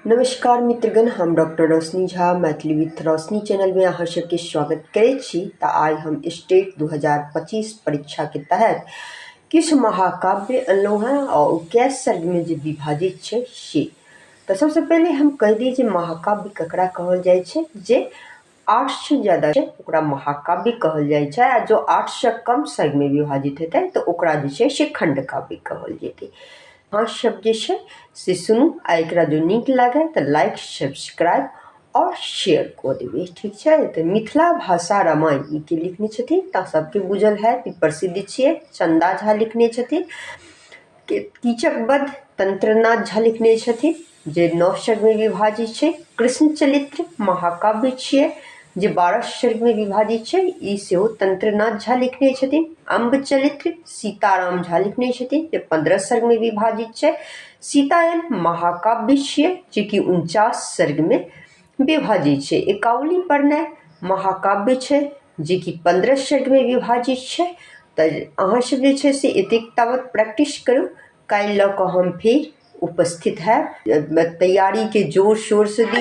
नमस्कार मित्रगण, हम डॉक्टर रोशनी झा मैथिली विथ रोशनी चैनलमे अहाँ सबके स्वागत करै छी। तऽ आइ हम स्टेट 2025 परीक्षाके तहत किछु महाकाव्य अनलहुँ हेँ आओर ओ कए सर्गमे जे विभाजित छै से। तऽ सबसँ पहिले हम कहि दी जे महाकाव्य ककरा कहल जाइ छै। जे 8सँ ज्यादा छै ओकरा महाकाव्य कहल जाइ छै, आ जो 8सँ कम सर्गमे विभाजित हेतै तऽ ओकरा जे छै से खण्डकाव्य कहल जेतै। अहाँ सब जे छै से सुनू आ एकरा जो नीक लागै तऽ लाइक, सब्सक्राइब आओर शेयर कऽ देबै, ठीक छै। तऽ मिथिला भाषा रामायण ई के लिखने छथिन तऽ सबके बुझल हैत, ई प्रसिद्ध छियै, चन्दा झा लिखने छथिन। कीचकवध तंत्रनाथ झा लिखने छथिन, जे 9 सर्गमे विभाजित छै। कृष्ण चरित्र महाकाव्य छियै जे 12 सर्गमे विभाजित छै, ई सेहो तंत्रनाथ झा लिखने छथिन। अम्ब चरित्र सीताराम झा लिखने छथिन, जे 15 सर्गमे विभाजित छै। सीतायन महाकाव्य छियै जेकि 49 सर्गमे विभाजित छै। एकावली परिणय महाकाव्य छै जेकि 15 सर्गमे विभाजित छै। तऽ अहाँ सब जे छै से एतेक ताबत प्रैक्टिस करू, काल्हि लऽ कऽ हम फेर उपस्थित हैब। तैयारीके जोर शोरसँ दियौ।